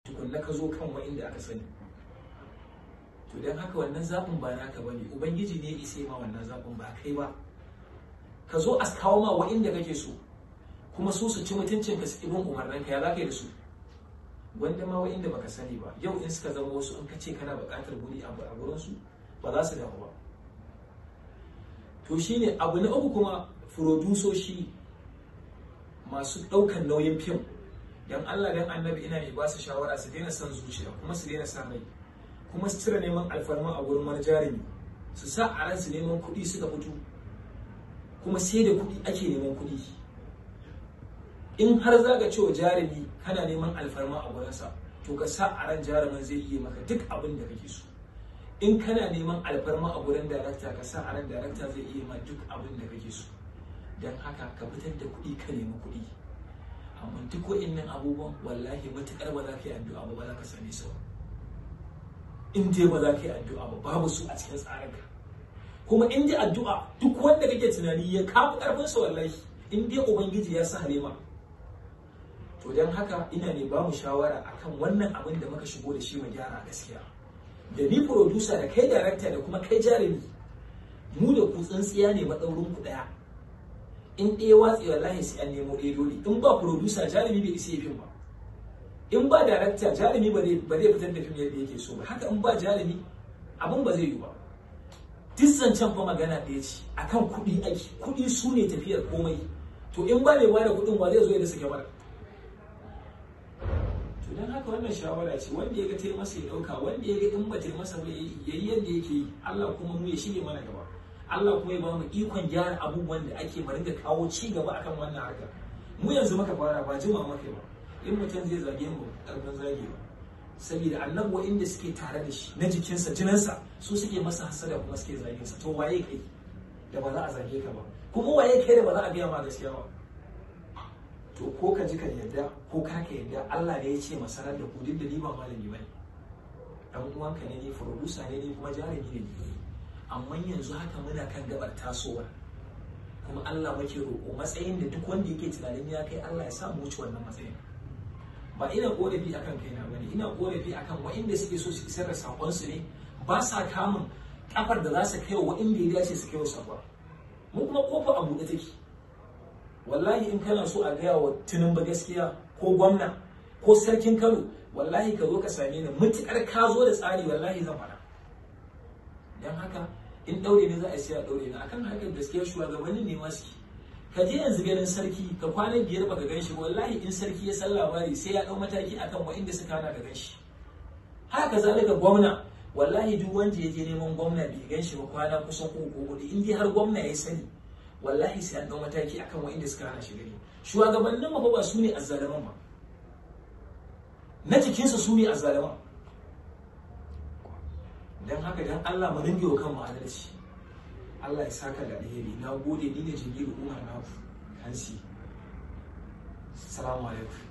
Tukunna ka zo kan wa'inda aka sani. To don haka wannan zaɓin ba naka ba ne, Ubangiji ne ya isa ma wannan zaɓin, ba kai ba. Ka zo a kawo ma wa'inda kake so, kuma su su ci mutuncin ka, su ƙi bin umarninka, ya za ka yi da su? Wanda ma wa'inda baka sani ba, yau in suka zama wasu, in ka ce kana buƙatar guri a gurinsu, ba za su damu ba. To shine abu na uku kuma, furodusoshi masu ɗaukan nauyin fim, dan Allah dan Annabi, ina mai ba su shawara su daina son zuciya, kuma su daina son rai, kuma su cire neman alfarma a gurin wani jarumi. Su sa a ransu neman kuɗi suka fito, kuma sai da kuɗi ake neman kuɗi. In har za ka cewa jarumi kana neman alfarma a gurinsa, to ka sa a ran jarumin zai iya maka duk abin da kake so. In kana neman alfarma a gurin darakta, ka sa a ran darakta zai iya ma duk abin da kake so. Don haka ka fitar da kuɗi, ka nemi kuɗi. Amma duk wa'innan abubuwan, wallahi matuƙar ba za ka yi addu'a ba, ba za ka same su ba. In dai ba za ka yi addu'a ba, babu su a cikin tsarinka. Kuma in dai addu'a, duk wanda kake tunani ya kafi karfin sa, wallahi in dai Ubangiji ya sa halima. To don haka ina ne ba mu shawara akan wannan abin da muka shigo da shi, mu gyara gaskiya. Da ni producer, da kai director, da kuma kai jarumi, mu da ku tsintsiya ne maɗaurin ku ɗaya. In ɗaya watsi, wallahi sai an nemo ɗaya dole. In ba producer, jarumi bai isa fim ba. In ba director, jarumi ba zai fitar da fim yadda yake so ba. Haka in ba jarumi, abin ba zai yi ba. Duk zancen fa magana ɗaya ce, akan kuɗi ake. Kuɗi su ne tafiyar komai. To in ba mai bada kuɗin, ba zai zo ya dasa kyamara? To don haka wannan shawara ce, wanda ya ga tai masa ya ɗauka, wanda ya ga in ba tai masa ba, ya yi yadda yake yi. Allah kuma mu ya shige mana gaba, Allah kuma ya ba mu ikon gyara abubuwan da ake, mu ringa kawo ci gaba akan wannan harkar. Mu yanzu muka fara, ba jima muka ba. In mutum zai zage mu, karfin zage ba, saboda annabi inda suke tare da shi na jikinsa, jininsa, su suke masa hasada kuma suke zagin sa. To waye kai da ba za a zage ka ba? Kuma waye kai da ba za a gaya ma gaskiya ba? To ko ka ji ka yarda ko ka ka yarda, Allah ne ya ce masarar da ku. Duk da ni ba malami bane, dan uwanka ne ni, producer ne ni, kuma jarumi ne ni. Amma yanzu haka muna kan gabar tasowa, kuma Allah muke roƙo, matsayin da duk wanda yake tunanin ya kai, Allah ya sa mu wuce wannan matsayin. Ba ina korafi akan kaina bane, ina korafi akan waɗanda suke so su isar da sakon su ne ba sa kamun kafar da za su kai wa waɗanda ya dace su kai wa sakon. Mu kuma kofa a buɗe take. Wallahi in kana so a gaya wa Tinubu gaskiya, ko gwamna, ko sarkin Kano, wallahi ka zo ka same ni. Mutukar ka zo da tsari, wallahi zan faɗa. Dan haka in ɗaure ne za a siya, ɗaure ne akan harkar gaskiya. Shugabannin ne masu ka je yanzu ganin sarki, ka kwana 5 baka gan shi, wallahi in sarki ya san labari, sai ya ɗau mataki akan waɗanda suka hana ka gan shi. Haka zalika gwamna, wallahi duk wanda ya je neman gwamna bai gan shi ba kwana kusan 3 ko 4, in dai har gwamna ya sani, wallahi sai an ɗau mataki akan waɗanda suka hana shi gani. Shugabannin ma ba su ne azzalaman ba, na jikinsa su ne azzalaman. Don haka don Allah mu ringe wa kanmu adalci. Allah ya saka da alheri. Na gode. Ni ne Jamilu Umar, naku Hansi. Assalamu alaikum.